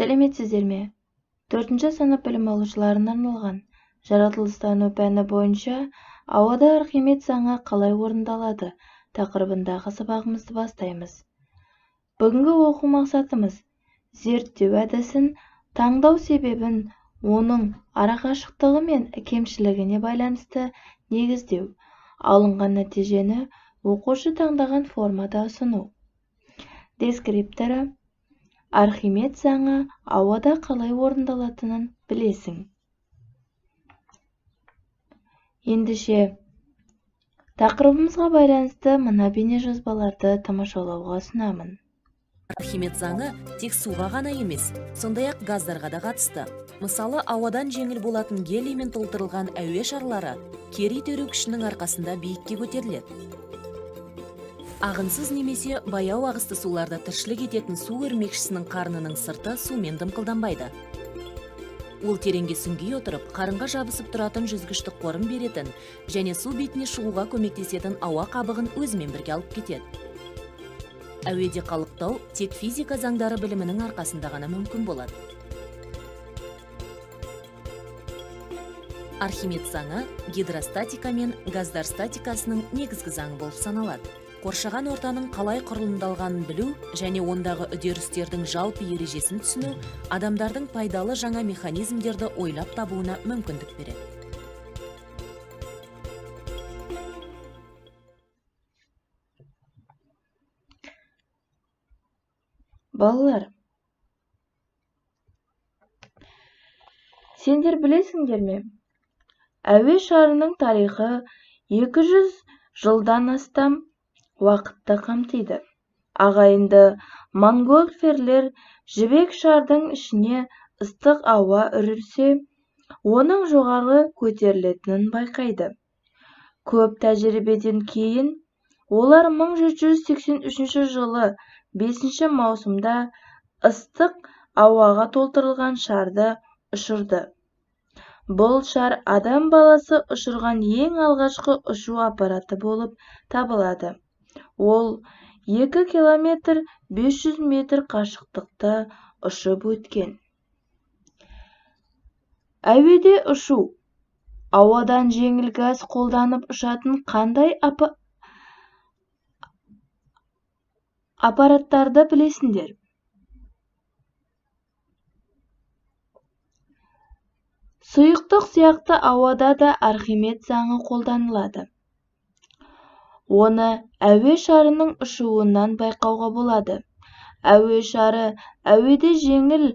Сәлеметсіздер ме? 4-ші сынып білім алушыларына арналған жаратылыстану пәні бойынша ауада Архимед заңы қалай орындалады тақырыбындағы сабағымызды бастаймыз. Бүгінгі оқу мақсатымыз зерттеу әдісін таңдау себебін оның арақашықтығы мен кемшілігіне байланысты негіздеу, алынған нәтижені оқушы таңдаған формада ұсыну. Дескрипторы: Архимед заңы ауада қалай орындалатынын білесің. Ендеше, тақырыбымызға байланысты мына бейнежазбаларды тамашалауға ұсынамын. Архимед заңы тек суға ғана емес, сондай-ақ газдарға да қатысты. Мысалы, ауадан жеңіл болатын гелиймен толтырылған әуе шарлары кері итеру күшінің арқасында биікке көтеріледі. Ағынсыз немесе баяу ағысты суларда тіршілік ететін су өрмекшісінің қарнының сырты сумен дымқылданбайды. Ол тереңге сүңги отырып, қарынға жабысып тұратын жүзгіштік қорым беретін және су бетіне шығуға көмектесетін ауа қабығын өзімен бірге алып кетеді. Әуеде қалықтау тек физика заңдары білімінің арқасында ғана мүмкін болады. Архимед заңы гидростатика мен газдар статикасының негізгі заңы болып саналады. Қоршаған ортаның қалай құрылымдалғанын білу және ондағы үдерістердің жалпы ережесін түсіну адамдардың пайдалы жаңа механизмдерді ойлап табуына мүмкіндік береді. Балалар, сендер білесіңдер ме? Әуе шарының тарихы 200 жылдан астам уақытты қамтиды. Ағайынды монгольферлер жібек шардың ішіне ыстық ауа үрсе, оның жоғары көтерілетінін байқайды. Көп тәжірибеден кейін олар 1783 жылы 5 маусымда ыстық ауаға толтырылған шарды ұшырды. Бұл шар адам баласы ұшырған ең алғашқы ұшу аппараты болып табылады. Ол 2 километр 500 метр қашықтықты ұшып өткен. Әуеде ұшу. Ауадан жеңіл газ қолданып ұшатын қандай аппараттарды білесіңдер? Сұйықтық сияқты ауада да Архимед заңы қолданылады. Оны әуе шарының ұшуынан байқауға болады. Әуе шары әуеде жеңіл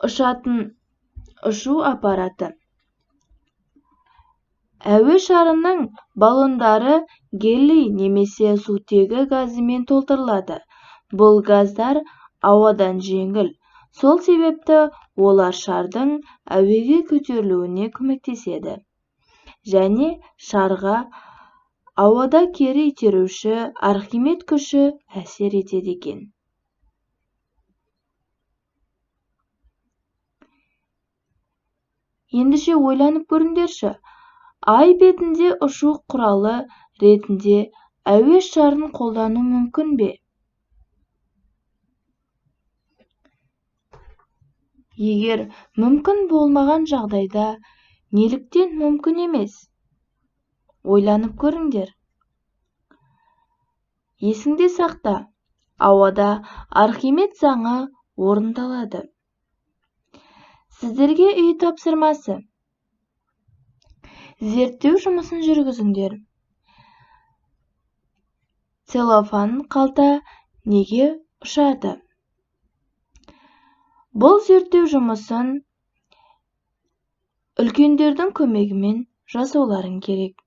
ұшатын ұшу аппараты. Әуе шарының баллондары гелий немесе сутегі газымен толтырылады. Бұл газдар ауадан жеңіл, сол себепті олар шардың әуеге көтерілуіне көмектеседі. Және шарға ауада кері итеруші Архимед күші әсер етеді екен. Ендеше ойланып көріңдерші, ай бетінде ұшу құралы ретінде әуе шарын қолдану мүмкін бе? Егер мүмкін болмаған жағдайда, неліктен мүмкін емес? Ойланып көріңдер. Есіңде сақта, ауада Архимед заңы орындалады. Сіздерге үй тапсырмасы. Зерттеу жұмысын жүргізіңдер. Целлофан қалта неге ұшады? Бұл зерттеу жұмысын үлкендердің көмегімен жасауларың керек.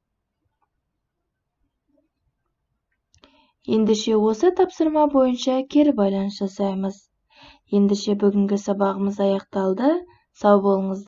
Ендеше осы тапсырма бойынша кері байланыс жасаймыз. Ендеше бүгінгі сабағымыз аяқталды. Сау болыңыздар.